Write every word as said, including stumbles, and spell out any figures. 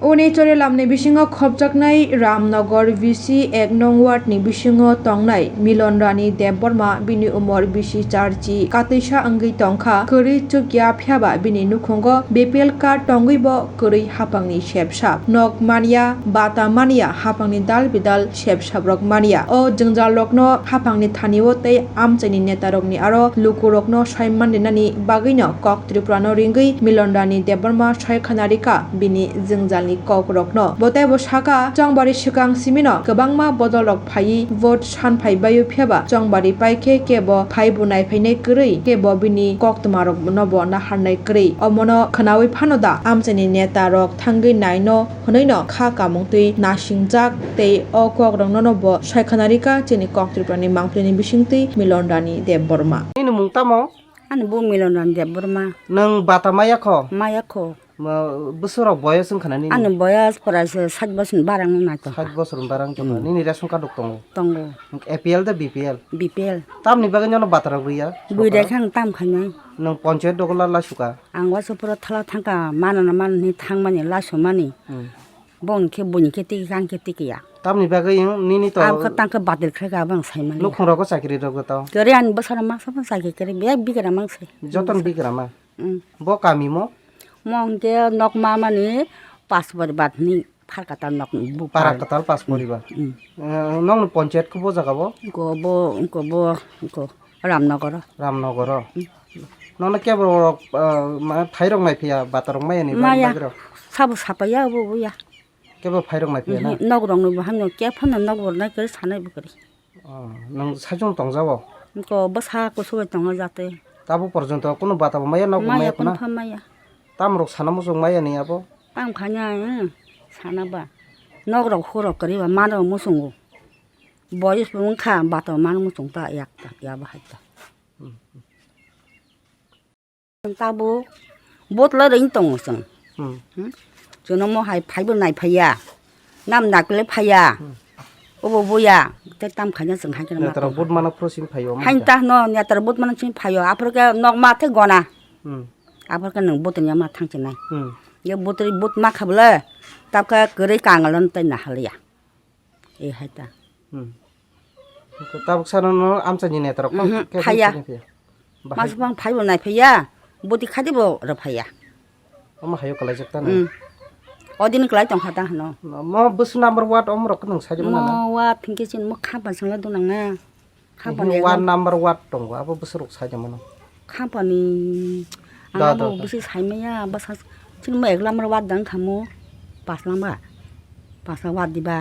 Uni chorilamni bisingo khopjaknai Ramnagar B C ek nong ward ni bisingo tongnai Milon Rani Debbarma, bini umor bisi charchi, katwisa wngwi tongkha, kwrwi chukya, phiyaba bini nukhungo B P L card tongwibo kwrwi hapangni sepsap. Nok manya, bata manya, hapangni dal bidal sepsaprok manya. O jwngjalrokno hapangni thanio tei amchaini netarokni aro lukurokno saiman rinani bagwino Kok Tripura no ringwi Milon Rani Debbarma soikhana rikha bini jwngjalni kokrokno. Bo teibo sakha, chongbari swkang simino kwbangma bodolrok phaiwi vote sanphai baio, phiyaba chongbari paikhe kebo phaibo naiphainai kwrwi, kebo bini koktwmarokno bo naharnai kwrwi. Omono khwnawi phano da amchaini netarok thangwi naino hwnwino kha kamung twi nasingjak tei o kokrokno no bo soikhana rikha chini Kok Tripura ni mangpili ni bisingtwi Milon Rani Debbarma. Nini mung tamo? Ani bo Milon Rani Debbarma. Nwng bata maya kho? Maya kho. Ma, bwswk rok boyos wngkha na nini? Ani boyos pora se sait bosor ni barang nai tongkha. Sait bosor ni barang tongkha. Hmm. Nini ration card rok tongo? Tongo. A P L de B P L? B P L. Tamni bagwi nono bata rok rwya? Bui rok ang tam khainai. Nwng ponchayat dogo la laisuka? Ang waisa pura thala thangkha, mano na mano hinwi thangmani, laisumani. Hmm. Bo hwnkhe buini khe tiki, ang khe tiki ya. Tamni bagwi wng nini to. Ang khe tang khe badil khlai kha, abang saimani. Nukhung rogo chakri rogo to. Kere ani bwsara masa phano chakri kere, bek bigra mang se. Jotono bigra ma. Mm. Bo kami mo? Mo hwnkhe nok ma mani pas poribar hwnwi pharkata nok bu. Para katal pas poribar. Mm. Eh, nokni ponchayat khe bo jaga bo? Ko bo, ko bo, ko Ramnogoro. Ramnogoro. Mm. Nono kebo rok, ah, ma, phairok nai phiya, batarok maya ni bagwi rok? Maya. Sabo sapaiya, obo obo ya. Kebo phairok nai phiya na? Mhm, nok rok no bo hamya, kebo phano nok rok nai kwrwi sanai bo kwrwi. Oh, nwng saichung tongjago? Ko bwsa kusu bai tongo jatwi. Tabo porjonto kunu bata bo maya, nok bo maya, maya kunu phano? Pha maya. Tam rok sana muchung maya ni abo? Tam khanya, eh, sana ba. Nok rok hur rok kwrwi ba mano muchungo. Boyos bo wngkha, bata bo mano muchung ta yak ta, ya bahai ta. Hmm. Tabuk botla ring tongo chwng. Hmm. Hmm? Chwngno mo hai phaibo nai phaiya. Nam dakle phaiya. Hmm. Obo boya. Tei tam khaina chwng hai kheno. Netara bot mana phro sini phaio. Hain ta no netara bot mana sini phaio. Aphro khe nok ma thai gona. Hmm. Aphro khe nwng botni ma thang chinai. Hmm. Ye botri bot ma khabla. Tabkha kwrwi kangalan tei nahaliya. E hai ta. Hmm. Tabuk sano no amchaini netarok no. Mhm, khe phaiya. Phaiya. Bahai. Mas bang phaibo nai phaiya. Boti khadi bo ro phaiya. Omo hayo kalaijak ta na. Hmm. Odin kalai tong kha ta hano. Mo bwswk number ward om rok nwng sai mo na? Mo ward thingke chin mo khapa sangla dunang na. Khapani one number ward tongo, abo bwswk rok sai mano. Khapani. Da, da, da. Ang abo bisi sai maya, bwsa chini mo ek number ward dang khamo. Pas number. Pas number ward diba.